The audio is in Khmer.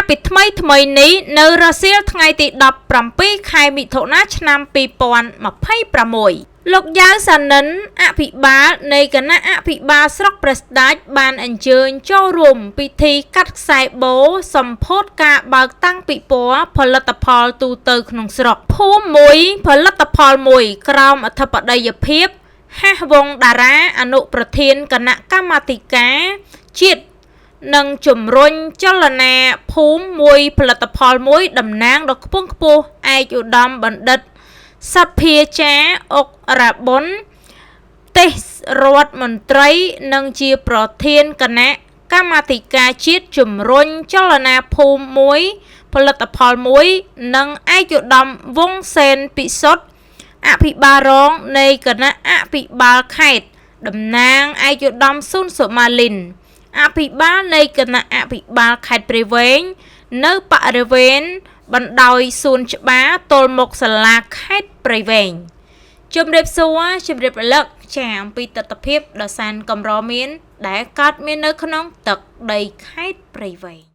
ពីថ្មីថ្មីនេះនៅរសៀលថ្ងៃទី17ខែមិថុនាឆ្នាំ2026លោកយ៉ាវសានិនអភិបាលនៃគណៈអភិបាលស្រុកព្រះស្ដេចបានអញ្ជើញចូលរួមពិធីកាត់ខ្សែបូសម្ពោធការបើកតាំងពិព័រណ៍ផលិតផលទូទៅក្នុងស្រុកភូមិមួយផលិតផលមួយក្រោមអធិបតីភាពហាស់វងតារាអនុប្រធានគណៈកម្មាធិការជាតិនិងជំរុញចលនាភូមិមួយផលិតផលមួយតំណាងដ៏ខ្ពង់ខ្ពស់ឯកឧត្តមបណ្ឌិតសភាចាអុករ៉ាប៊ុនទេសរដ្ឋមន្ត្រីនិងជាប្រធានគណៈកម្មាធិការជាតិជំរុញចលនាភូមិមួយផលិតផលមួយនិងឯកឧត្តមវង្សសេនពិសុទ្ធអភិបាលរងនៃគណៈអភិបាលខេត្តតំណាងឯកឧត្តមស៊ុនសុម៉ាលីនអភិបាលនៃគណៈអភិបាលខេត្តព្រៃវែងនៅបរិវេណបណ្ដោយសួនច្បារទល់មុខសាលាខេត្តព្រៃវែងជំរាបសួរជំរាបរលឹកចាអំពីទស្សនភាពដ៏សែនកម្រមាន ដែលកើតមាននៅក្នុងទឹកដីខេត្តព្រៃវែង។